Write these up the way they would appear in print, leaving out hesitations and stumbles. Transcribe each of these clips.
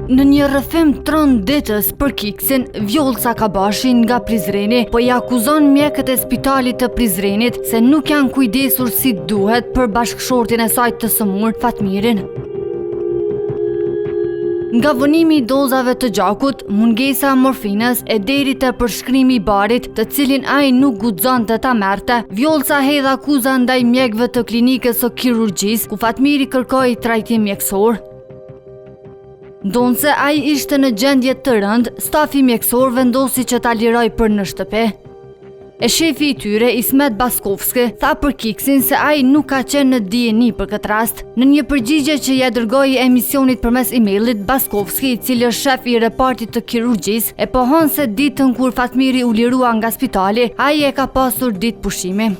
Në një rrëfim tronditës për Kiksin, Vjollca Kabashi nga Prizreni, po i akuzon mjekët e spitalit të Prizrenit se nuk janë kujdesur si duhet për bashkëshortin e saj të sëmurë, Fatmirin. Nga vonimi i dozave të gjakut, mungesa e morfinës e deri te përshkrimi i barit, të cilin ai nuk guxonte ta merrte, Vjollca hedh akuza ndaj mjekëve të klinikës së kirurgjisë, ku Fatmiri kërkoi trajtim mjekësor. Ndonëse ai ishte në gjendje të rëndë, stafi mjekësor vendosi që ta lirojë për në shtëpi. E shefi i tyre, Ismet Baskovski, tha për Kiksin se ai nuk ka qenë në dijeni për këtë rast. Në një përgjigje që ia dërgoi emisionit përmes emailit, Baskovski, i cili është shef i repartit të kirurgjisë, e pohon se ditën kur Fatmiri u lirua nga spitali, ai e ka pasur ditë pushimi.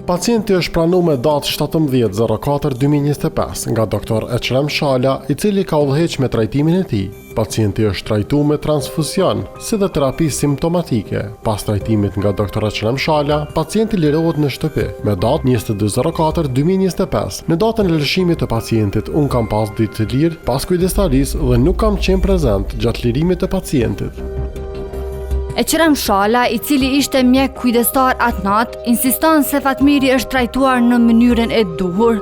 Pacienti është pranu me datë 17.04.2025 nga doktor Eqrem Shala, i cili ka udhëheq me trajtimin e tij. Pacienti është trajtu me transfuzion, si dhe terapi simptomatike. Pas trajtimit nga doktor Eqrem Shala, pacienti lirohet në shtëpi, me datë 22.04.2025. Në datën e lëshimit të pacientit, unë kam pas ditë të lirë, pas kujdestarisë dhe nuk kam qenë prezent gjatë lirimit të pacientit. Eqrem Shala, i cili ishte mjek kujdestar atë natë, insiston se Fatmiri është trajtuar në mënyrën e duhur.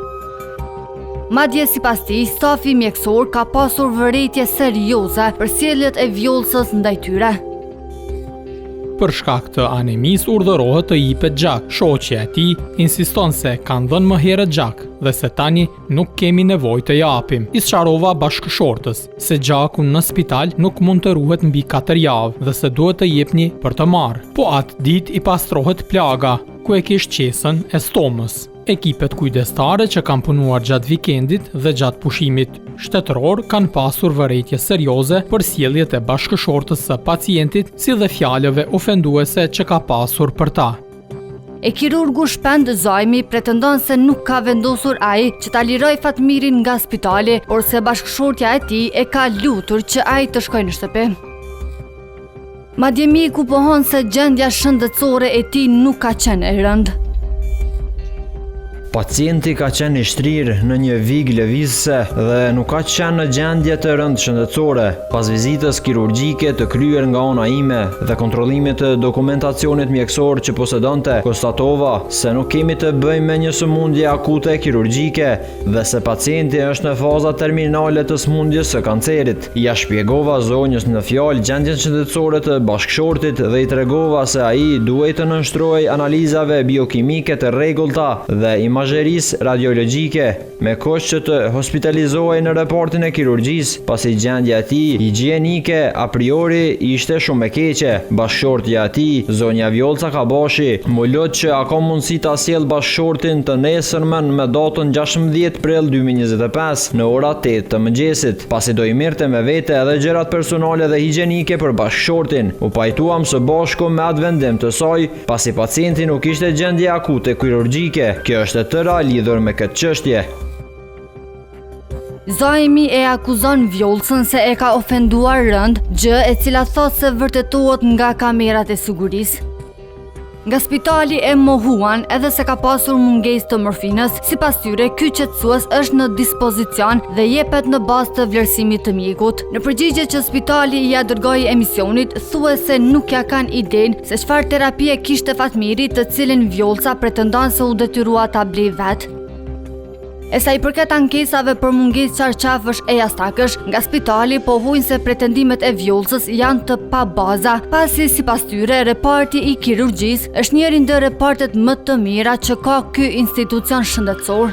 Madje sipas tij, stafi mjekësor ka pasur vërejtje serioze për sjelljet e Vjollcës ndaj tyre. Për shkak të anemisë urdhërohet të jipet gjak. Shoqja e tij insiston se kanë dhënë më herët gjak dhe se tani nuk kemi nevojë të japim. I sqarova bashkëshortes se gjaku në spital nuk mund të ruhet mbi 4 javë dhe se duhet të jepni për të marrë. Po atë ditë i pastrohet plaga, ku e kish qesën e stomës. Ekipet kujdestare që kanë punuar gjatë vikendit dhe gjatë pushimit shtetëror kanë pasur vërejtje serioze për sjelljet e bashkëshortes së pacientit si dhe fjalëve ofenduese që ka pasur për ta. E kirurgu Shpend Zajmi pretendon se nuk ka vendosur ai që ta lirojë Fatmirin nga spitali, por se bashkëshortja e tij e ka lutur që ai të shkojë në shtëpi. Madje mjeku pohon se gjendja shëndetësore e tij nuk ka qenë e rëndë. Pacienti ka qenë i shtrirë në një vig lëvizëse dhe nuk ka qenë në gjendje të rëndë shëndetësore. Pas vizitës kirurgjike të kryer nga ana ime dhe kontrollimit të dokumentacionit mjekësor që posedonte, konstatova se nuk kemi të bëjmë me një sëmundje akute kirurgjike dhe se pacienti është në faza terminale të sëmundjes së kancerit. Ia shpjegova zonjës në fjalë gjendjen shëndetësore të bashkëshortit dhe i tregova se ai duhej të nënshtrohej analizave biokimike të rregullta dhe imazherisë radiologjike, me kusht që të hospitalizohej në repartin e kirurgjisë, pasi gjendja e tij higjienike a priori ishte shumë e keqe. Bashkëshortja e tij, zonja Vjollca Kabashi, m'u lut që a ka mundësi ta sjellë bashkëshortin të nesërmen me datën 16 prill 2025 në ora 8 të mëngjesit, pasi do i merrte me vete edhe gjërat personale dhe higjienike për bashkëshortin. U pajtuam së bashku me atë vendim të saj, Pasi pacienti nuk ishte gjendje akute kirurgjike, kjo është e tëra lidhur me këtë çështje. Zajmi e akuzon Vjollcën se e ka ofenduar rëndë, gjë e cila thotë se vërtetohet nga kamerat e sigurisë. Nga spitali e mohuan edhe se ka pasur mungesë të morfinës, sipas tyre ky qetësues është në dispozicion dhe jepet në bazë të vlerësimit të mjekut. Në përgjigje që spitali ia dërgoi emisionit, thuhet se nuk ia kanë idenë se çfarë terapie kishte Fatmiri, të cilin Vjollca pretendon se u detyrua ta blejë vetë. E sa i përket ankesave për mungesë çarçafësh e jastakësh, nga spitali pohojnë se pretendimet e Vjollcës janë të pabaza, pasi sipas tyre reparti i kirurgjisë është njëri ndër repartet më të mira që ka ky institucion shëndetësor.